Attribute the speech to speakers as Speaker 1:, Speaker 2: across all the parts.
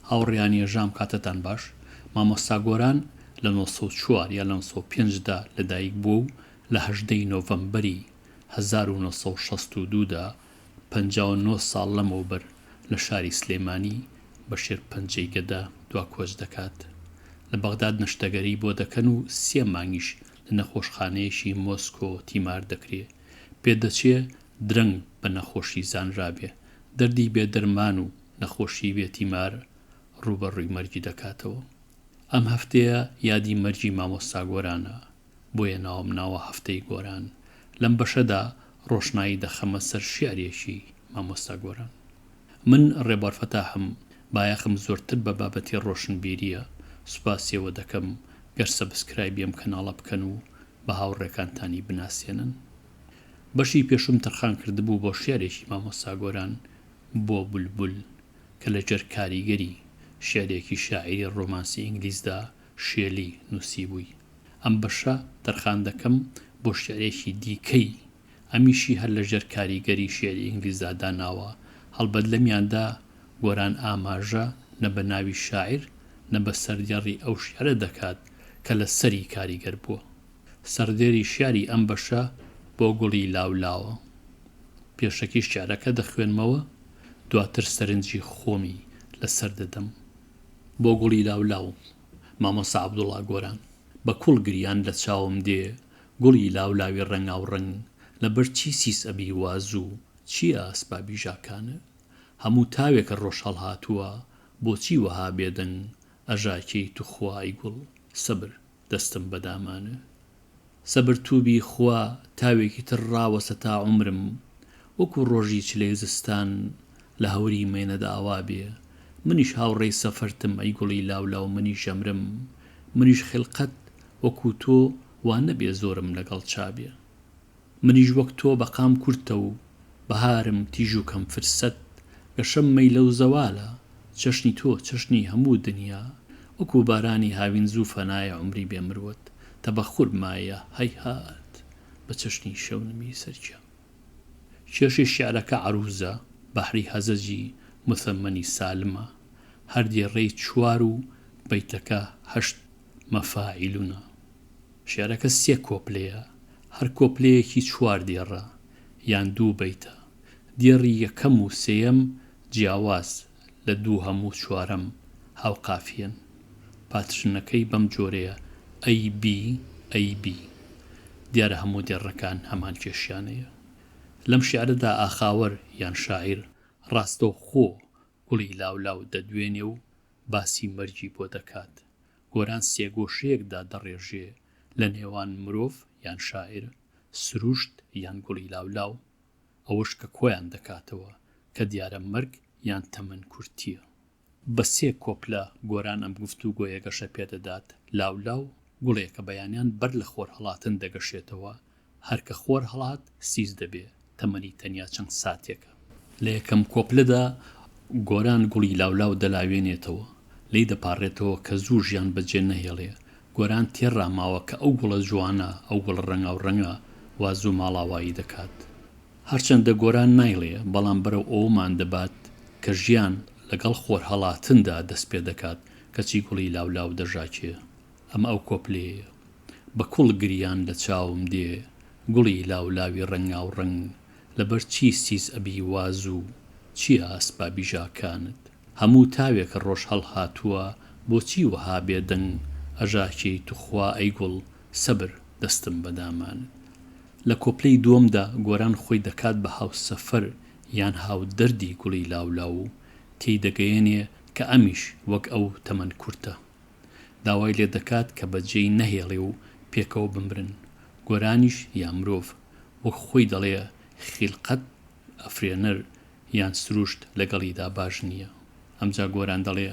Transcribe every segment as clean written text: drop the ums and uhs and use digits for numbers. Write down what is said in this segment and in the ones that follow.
Speaker 1: هاوڕێیانی هێژام کاتتان باش. مامۆستا گۆران لە 904 یا لە 905 دا لە دایک بووە و لە 18 ی نۆڤەمبەری 1962 دا 59 ساڵ لەمەوبەر لە شاری سلێمانی بە شێرپەنجەی گەدە دوا کۆچ دەکات. لە بەغداد نەشتەگەری بۆ دەکەن و سێ مانگیش لە نەخۆشخانەیەکی مۆسکۆ تیمار دەکرێ. پێدەچێ درەنگ بە نەخۆشی زانرابێ. دەردی بێ دەرمان و نەخۆشی بێ تیمار ڕووبەڕووی مەرگی دەکاتەوە. ئەم هەفتەیە یادی مەرگی مامۆستا گۆرانە، بۆیە ناوم ناوە هەفتەی گۆران. لەم بەشەدا ڕۆشنایی دەخەمە سەر شیعرێکی مامۆستا گۆران. من ڕێبوار فەتاحم، بایەخم زۆرتر بە بابەتی ڕۆشنبیرییە، سوپاسی ئێوە دەکەم گەر subscribe ی ئەم کەناڵە بکەن و بە هاوڕێکانتانی بناسێنن. بەشی پێشووم تەرخان کردبوو بۆ شیعرێکی مامۆستا گۆران بۆ بولبول کە لە ژێر کاریگەری شیعرێکی شاعیری ڕۆمانسی ئینگلیزدا شێلی نووسیبووی. ئەم بەشە تەرخان دەکەم بۆ شیعرێکی دیکەی ئەمیشی هەر لە ژێر کاریگەری شیعری ئینگلیزدا داناوە، هەڵبەت لەمیاندا گۆران ئاماژە نە بە ناوی شاعیر نە بە سەردێڕی ئەو شیعرە دەکات کە لە سەری کاریگەر بووە. سەردێری شیعری ئەم بەشە بۆ گوڵی لاولاوە. پێشەکی شیعرەکە دەخوێنمەوە، دواتر سەرنجی خۆمی لە سەر دەدەم. بۆ گوڵی لاولاو، مامۆستا عەبدوڵا گۆران. بە کوڵ گریان لە چاوم دێ، گوڵی لاولاوی ڕەنگاوڕەنگ، لەبەر چی سیس ئەبی وا زوو، چییە ئەسبابی ژاکانت؟ هەموو تاوێکە ڕۆژ هەڵهاتووە، بۆچی وەها بێدەنگ ئەژاکێی توخوا ئەی گوڵ، سەبر دەستم بە دامانت. سەبر توبی خوا تاوێکی تر ڕاوەستە تا عومرم وەکو ڕۆژی چلەی زستان لە هەوری مەینەت ئاوا بێ منیش هاوڕێی سەفەرتم ئەی گوڵی لاولاو منیش ئەمرم منیش خیلقەت وەکو تۆ وا نەبێ زۆرم لەگەڵ چابێ. منیش وەک تۆ بەقام کورتە و بەهارم تیژ و کەم فرسەت گەشەم مەیلە و زەوالە چەشنی تۆ چەشنی هەموو دنیا وەکو بارانی هاوین زوو فەنایە عومری بێ مروەت تەبەخور مایە هەیهات بە چەشنی شەونمی سەرگیا. کێشەی شیعرەکە عەرووزە، بەحری هەزەجی موثەممەنی سالمە، هەر دێڕەی چوار و بەیتەکە هەشت مەفاعیلونە. شیعرەکە سێ کۆپلەیە، هەر کۆپلەیەکی چوار دێڕە یان دوو بەیتە. دێڕی یەکەم و سێیەم جیاواز لە دووهەم و چوارەم هاوقافیەن. pattern ەکەی بەم جۆرەیە، A B A B. دیارە هەموو دێڕەکان هەمان کێشیان هەیە. لەم شیعرەدا ئاخاوەر یان شاعیر ڕاستەوخۆ گوڵی لاولاو دەدوێنێ و باسی مەرگی بۆ دەکات. گۆران سێگۆشەیەک دادەڕێژێ لە نێوان مرۆڤ یان شاعیر، سروشت یان گوڵی لاولاو، ئەوەش کە کۆیان دەکاتەوە کە دیارە مەرگ یان تەمەن کورتییە. بە سێ کۆپلە گۆران ئەم گفتوگۆیە گەشە پێدەدات، لاولاو گوڵێکە بەیانیان بەر لە خۆرهەڵاتن دەگەشێتەوە، هەر کە خۆر هەڵات سیس دەبێ، تەمەنی تەنیا چەند ساتێکە. لە یەکەم کۆپلەدا گۆران گوڵی لاولاو دەلاوێنێتەوە، لێی دەپاڕێتەوە کە زوو ژیان بەجێ نەهێڵێ، گۆران تێڕاماوە کە ئەو گوڵە جوانە، ئەو گوڵە ڕەنگاوڕەنگە وا زوو ماڵاوایی دەکات. هەرچەندە گۆران نایڵێ، بەڵام بەرەو ئەوەمان دەبات کە ژیان لەگەڵ خۆرهەڵاتندا دەست پێ دەکات، کەچی گوڵی لاولاو دەژاکێ. ئەمە ئەو کۆپلەیەیە. بە کوڵ گریان لە چاوم دێ گوڵی لاولاوی ڕەنگاوڕەنگ لەبەر چی سیس ئەبی وا زوو چیە ئەسبابی ژاکانت هەموو تاوێکە ڕۆژ هەڵهاتووە بۆچی وەها بێدەنگ ئەژاکێی توخوا ئەی گوڵ سەبر دەستم بە دامانت لە کۆپلەی دووەمدا گۆران خۆی دەکات بە هاوسەفەر یان هاودەردی گوڵی لاولاو و تێی دەگەیەنێ کە ئەمیش وەک ئەو تەمەن کورتە. داوای لێ دەکات کە بە جێی نەهێڵێ و پێکەوە بمرن. گۆرانیش یا مرۆڤ، وەک خۆی دەڵێ خیلقەت، ئەفرێنەر، یان سروشت لەگەڵیدا باش نییە. ئەمجا گۆران دەڵێ،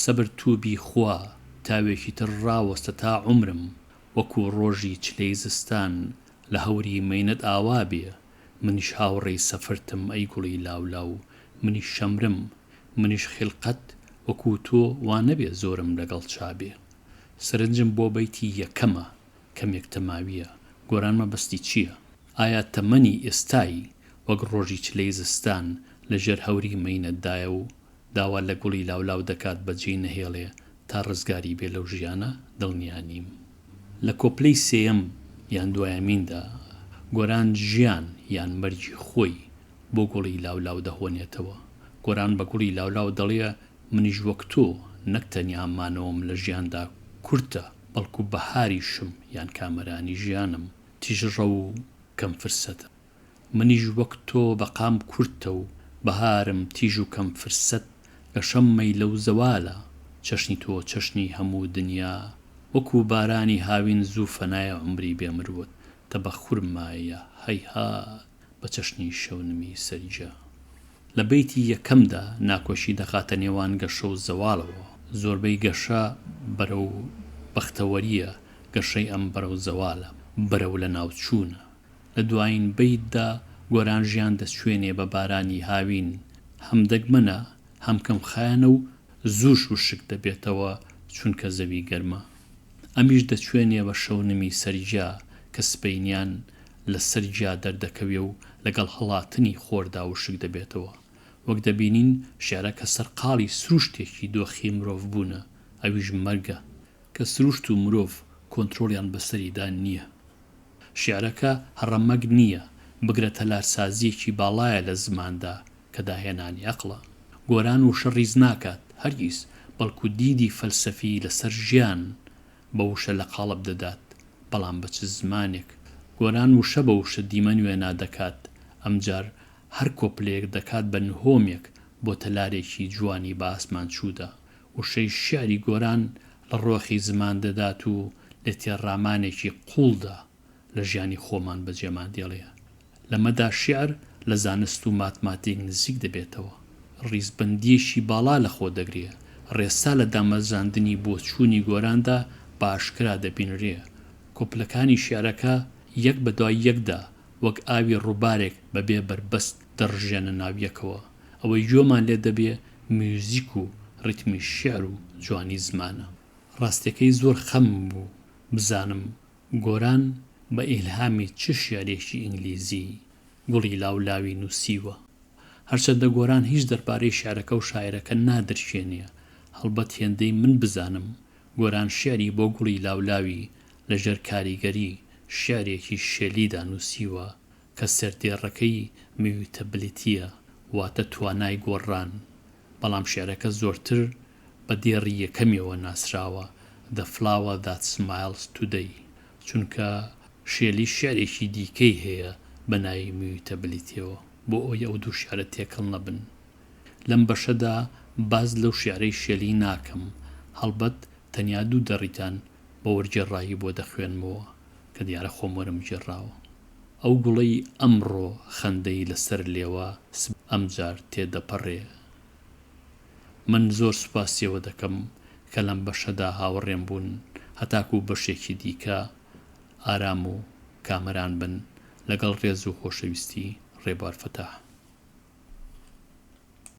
Speaker 1: سەبر تووبی خوا، تاوێکی تر ڕاوەستە تا عومرم وەکوو ڕۆژی چلەی زستان لە هەوری مەینەت ئاوا بێ، منیش هاوڕێی سەفەرتم ئەی گوڵی لاولاو، منیش شەمرم، منیش خیلقەت وەکوو تۆ وا نەبێ زۆرم لەگەڵ چابێ. سەرنجم بۆ بەیتی یەکەمە کەمێک تەماویە، گۆران مەبەستی چیە؟ ئایا تەمەنی ئێستای وەک ڕۆژی چلەی زستان لە ژێر هەوری مەینەتدایە و. داوا لە گوڵی لاولاو دەکات بەجێی نەهێڵێ تا ڕزگاری بێ لەو ژیانە، دڵنیا نیم. لە کۆپلەی سێیەم یان دوایەمیندا، گۆران ژیان یان مەرگی خۆی بۆ گوڵی لاولاو دەهۆنێتەوە. گۆران بە گوڵی لاولاو دەڵێ منیش وەک تۆ نەک تەنیا مانەوەم لە ژیاندا کورتە، بەڵکو بەهاریشم یان کامەرانی ژیانم تیژڕەو و کەم فرسەتە. منیش وەک تۆ بەقام کورتە و بەهارم تیژ و کەم فرسەت گەشەم مەیلە و زەوالە چەشنی تۆ چەشنی هەموو دنیا وەکوو بارانی هاوین زوو فەنایە عومری بێ مروەت تەبەخور مایە هەیهات بە چەشنی شەونمی سەرگیا. لە بەیتی یەکەمدا ناکۆکی دەخاتە نێوان گەشە و زەواڵەوە، زۆربەی گەشە بەرەو بەختەوەرییە، گەشەی ئەم بەرەو زەوالە، بەرەو لەناوچوونە. لە دوایین بەیتدا گۆران ژیان دەچوێنێ بە بارانی هاوین، هەم دەگمەنە، هەم کەمخایەنە و زووش وشک دەبێتەوە چونکە زەوی گەرمە. ئەمیش دەچوێنێ بە شەونمی سەر گیا کە سبەینیان لە سەر گیا دەردەکەوێ و لەگەڵ هەڵاتنی خۆردا وشک دەبێتەوە. وەک دەبینین شیعرەکە سەرقاڵی سروشتێکی دۆخی مرۆڤبوونە، ئەویش مەرگە، کە سروشت و مرۆڤ کۆنترۆڵیان بەسەریدا نییە. شیعرەکە هەڕەمەک نییە، بگرە تەلارسازییەکی باڵایە لە زماندا کە داهێنانی ئەقڵە. گۆران وشە ڕیز ناکات، هەرگیز، بەڵکو دیدی فەلسەفی لەسەر ژیان بە وشە لە قاڵب دەدات، بەڵام بە چ زمانێک؟ گۆران وشە بە وشە دیمەن وێنا دەکات، ئەمجار هەر کۆپلەیەک دەکات بە نهۆمێک بۆ تەلارێکی جوانی بە ئاسمان چوودا. وشەی شیعری گۆران لە ڕۆخی زمان دەدات و لە تێڕامانێکی قووڵدا لە ژیانی خۆمان بەجێمان دێڵێ. لەمەدا شیعر لە زانست و ماتماتیک نزیک دەبێتەوە. ڕیزبەندییەکی باڵا لە خۆ دەگرێ. ڕێسا لە دامەزراندنی بۆچوونی گۆراندا بە ئاشکرا دەبینرێ. کۆپلەکانی شیعرەکە یەک بە دوای یەکدا وەک ئاوی ڕووبارێک بە بێ بەربەست دەڕژێنە ناو یەکەوە. ئەوەی گوێمان لێ دەبێ میوزیک و ڕیتمی شیعر و جوانی زمانە. ڕاستیەکەی زۆر خەمم بوو بزانم گۆران بە ئیلهامی چ شیعرێکی ئینگلیزی گوڵی لاو لاوی نووسیوە. هەرچەندە گۆران هیچ دەربارەی شیعرەکە و شاعیرەکە نادرکێنێ، هەڵبەت هێندەی من بزانم گۆران شیعری بۆ گوڵی لاو لاوی لە ژێر کاریگەری شیعرێکی شێلیدا نووسیوە کە سەردێڕەکەی میوتەبلیتیە واتە توانای گۆڕان، بەڵام شیعرەکە زۆرتر بە دێڕی یەکەمیەوە ناسراوە The Flower That Smiles Today چونکە شێلی شیعرێکی دیکەی هەیە بە ناوی میوتەبلیتیەوە بۆ ئەوەی ئەو دوو شیعرە تێکەڵ نەبن لەم بەشەدا باس لەو شیعرەی شێلی ناکەم هەڵبەت تەنیا دوو دەڕیتان بە وەرگێڕایی بۆ دەخوێنمەوە کە دیارە خۆم وەرم گێڕاوە. ئەو گوڵەی ئەمڕۆ خەندەی لە سەر لێوە سبەی ئەمجار تێدەپەڕێ. من زۆر سوپاسیەوە دەکەم کە لەم بەشەدا هاوڕێم بوون هەتاکوو بەشێکی دیکە ئارام و کامەران بن لەگەڵ ڕێز و خۆشەویستی ڕێبوار فەتاح.